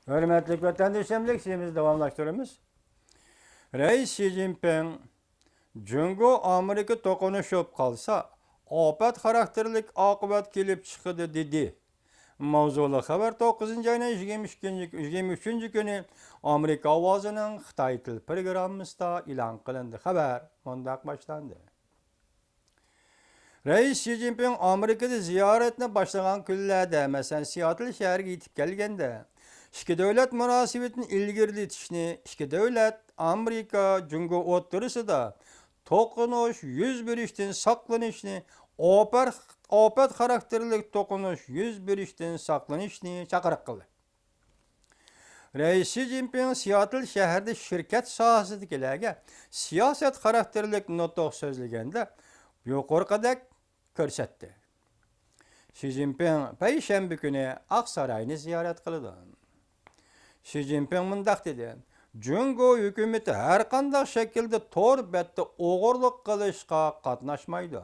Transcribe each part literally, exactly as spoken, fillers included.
ھۆرمەتلىك ۋەتەندىشىملىك سىيىمىزنى داۋاملاشتۇرىمىز. رەئىس شى جىنپىڭ، جۇڭگو ئامېرىكا توقۇنۇشۇپ قالسا، ئاپەت خاراكتېرلىك ئاقىۋەت كېلىپ چىقىدۇ، دېدى. ماۋزۇلۇق خەۋەر توققۇزىنچى ئاينىڭ يىگىرمە ئىككىنچى، يىگىرمە ئۈچىنچى كۈنى ئامېرىكا ئاۋازىنىڭ خىتاي تىل پروگراممىسىدا ئېلان قىلىندى. خەۋەر مۇنداق باشلاندى. رەئىس شى جىنپىڭ ئامېرىكىدا زىيارەتنى باشلىغان كۈنلەردە، مەسىلەن، سىياتل شەھىرىگە يېتىپ كەلگەندە، ئىككى دۆلەت مۇناسىۋىتىنى ئىلگىرىلىتىشنى، ئىككى دۆلەت، ئامېرىكا، جۇڭگو ئوتتۇرىسىدا توقۇنۇش يۈز بېرىشتىن ساقلىنىشنى، ئاپەر-، ئاپەت خاراكتېرلىك توقۇنۇش يۈز بېرىشتىن ساقلىنىشنى چاقىرىق قىلدى. رەئىس شى جىنپىڭ سىياتل شەھىرىدە شىركەت ساھەسىدىكىلەرگە سىياسەت خاراكتېرلىك نۇتۇق سۆزلىگەندە يۇقىرىقىدەك كۆرسەتتى. شى جىنپىڭ پەيشەنبە كۈنى ئاقساراينى زىيارەت قىلىدۇ. شى جىنپىڭ مۇنداق دېدى: جۇڭگو ھۆكۈمىتى ھەرقانداق شەكىلدە تور بەتتە ئوغرىلىق قىلىشقا قاتناشمايدۇ.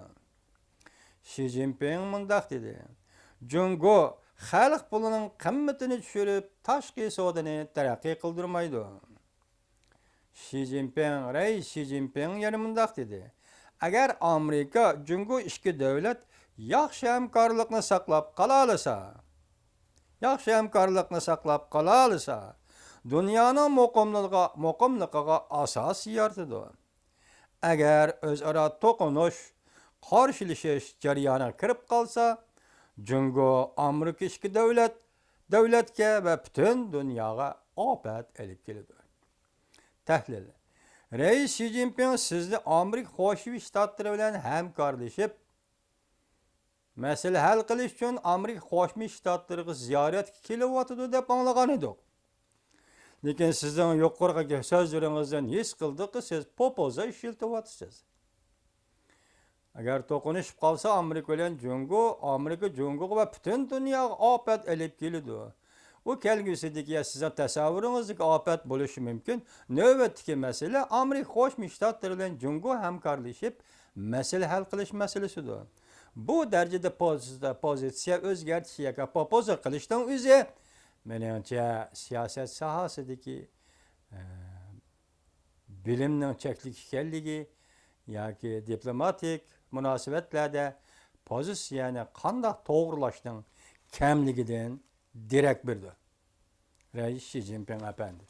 شى جىنپىڭ مۇنداق دېدى: جۇڭگو خەلق پۇلىنىڭ قىممىتىنى چۈشۈرۈپ، تاشقى سودىنى تەرەققىي قىلدۇرمايدۇ. شى جىنپىڭ، رەئىس شى جىنپىڭ يەنە مۇنداق دېدى: ئەگەر ئامېرىكا، جۇڭگو ئىككى دۆلەت ياخشى ھەمكارلىقنى ساقلاپ قالالىسا، ياخشى ھەمكارلىقنى ساقلاپ قالالىسا، دۇنيانىڭ مۇقىملىقىغا، مۇقىملىقىغا ئاساس يارىتىدۇ. ئەگەر ئۆزئارا توقۇنۇش، قارشىلىشىش جەريانىغا كىرىپ قالسا، جۇڭگو ئامېرىكا ئىككى دۆلەت، دۆلەتكە ۋە پۈتۈن دۇنياغا ئاپەت ئېلىپ كېلىدۇ. تەھلىل. رەئىس شى جىنپىڭ سىزنى ئامېرىكا قوشما شتاتلىرى بىلەن ھەمكارلىشىپ، مەسىلە ھەل قىلىش ئۈچۈن ئامېرىكا قوشما شتاتلىرىغا زىيارەتكە كېلىۋاتىدۇ دەپ ئاڭلىغان ئىدۇق. لېكىن سىزنىڭ يۇقىرىقى سۆزلىرىڭىزدىن ھېس قىلدۇقكى، سىز پوپوزا ئىشلىتىۋاتىسىز. ئەگەر توقۇنۇشۇپ قالسا ئامېرىكا بىلەن جۇڭگو، ئامېرىكا جۇڭگوغا ۋە پۈتۈن دۇنياغا ئاپەت ئېلىپ كېلىدۇ. ئۇ كەلگۈسىدىكى يا سىزنىڭ تەسەۋۋۇرىڭىزدىكى ئاپەت بولۇشى مۇمكىن. نۆۋەتتىكى مەسىلە ئامېرىكا قوشما شتاتلىرى بىلەن جۇڭگو ھەمكارلىشىپ مەسىلە ھەل قىلىش مەسىلىسىدۇر. بۇ دەرىجىدە پوزىتسىيە، پوزىتسىيە ئۆزگەرتىش ياكى پوپوزا قىلىشنىڭ ئۆزى، مېنىڭچە، سىياسەت ساھەسىدىكى، ئە، بىلىمنىڭ چەكلىك ئىكەنلىكى ياكى دىپلوماتىك مۇناسىۋەتلەردە پوزىتسىيەنى قانداق توغرىلاشنىڭ كەملىكىدىن دېرەك بېرىدۇ. رەئىس شى جىنپىڭ ئەپەندى.